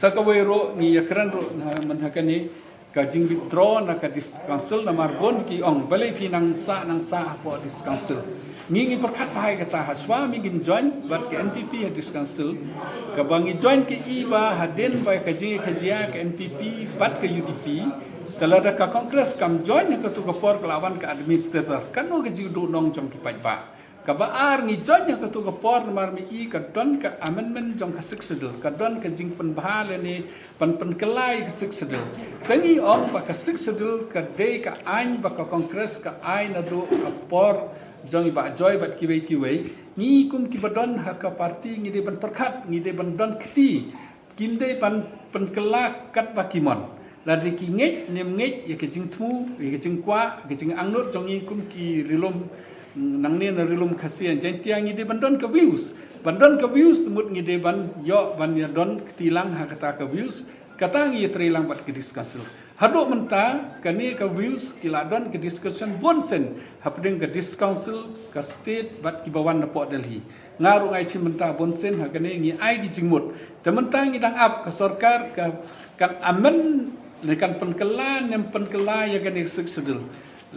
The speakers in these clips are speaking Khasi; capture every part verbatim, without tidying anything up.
Sa kawei ruh ngi ïakren ruh na man ha kane ka jing withdraw na ka District Council namar bun ki ong balei phi nang sah nang sah hapoh District Council. Ngi ngi pyrkhat bha ïa kata, hashwa mynba ngin join bad ka N P P ha District Council, kaba ngi join ka i ba hadien ba ka jingïakajia ka N P P bad ka U D P, ka lada ka Congress kam join ha katu ka por ka la wan ka administrator, kano ka jingduhnong jong ki paidbah. Kaba ar, ngi join ha katu ka por namar ngi i ka don ka amendment jong ka Sixth Schedule, ka don ka jingpynbha lane ban pynkylla ïa ka Sixth Schedule. Te ngi ong ba ka Sixth Schedule ka dei ka aiñ ba ka Congress ka ai naduh ka por jong i Bah Joy bad kiwei kiwei. Ngi kum kiba don ha ka party ngi dei ban pyrkhat, ngi dei ban don kti. Kim dei ban pynkylla katba ki mon. Lada ki ngeit ne ym ngeit ïa ka jingthmu, ïa ka jingkwah, ïa ka jingangnud jong ngi kum ki ri lum, nangne na ri lum Khasi Jaintia, ngi dei ban don ka views. Ban don ka views mut ngi dei ban ïoh ban ïa don kti lang ha kata ka views. Kata ngi ïatrei lang bad ka District Council. Haduh mynta kane ka views ki la don ka discussion bun sien hapdeng ka District Council, ka state bad kiba wan napoh Delhi. Nga ruh nga ïa shim bynta bun sien ha kane, ngi ai ki jingmut. Te mynta ngi dang ap ka sorkar ka kan amend ne kan pynkylla ne ym pynkylla ïa kane ka Sixth Schedule.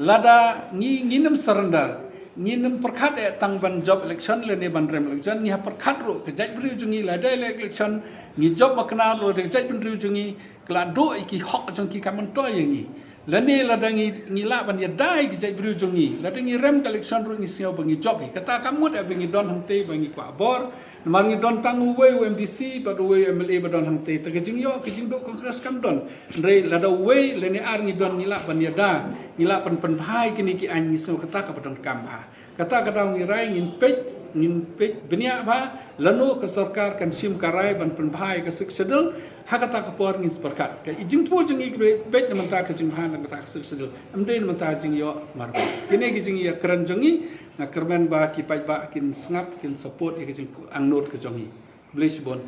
Lada ngi ngin ym surrender, ngin ym pyrkhat eh tang ban jop election lane ban rem election, ngi hap pyrkhat ruh ka jaitbynriew jong ngi lada ïaleh election, ngi jop makna ruh da ka jaitbynriew jong ngi, ka la duh ïa ki hok jong ki, kam myntoi ïa ngi. Lane lada ngi ngi lah ban ïada ïa ki jaitbynriew jong ngi, lada ngi rem ka election ruh ngi sngew ba ngi jop hi. Kata kam mut eh ba ngi don hangtei ba ngi kwah bor. Namar ngi don tang uwei u M D C bad uwei u M L A ba don hangtei, te ka jingïoh ka jingduh Congress kam don. Hynrei lada uwei lane ar ngi don, ngi lah ban ïada, ngi lah ban pynbha ïa kine ki aiñ, ngi sngew kata kaba donkam bha. Kata ka daw ngi rai ngin peit, ngin peit bniah bha lano ka sorkar kan shim ka rai ban pynbha ïa ka Sixth Schedule. Ha kata ka por ngin sa pyrkhat. Ka i jingthmu jong ngi ka dei peit na mynta ka jingbha na mynta ka Sixth Schedule, ym dei na mynta jingïoh marbud. Kine ki jingïakren jong ngi, nga kyrmen ba ki paidbah kin sngap, kin support ïa ka jingangnud ka jong ngi. Khublei shibun.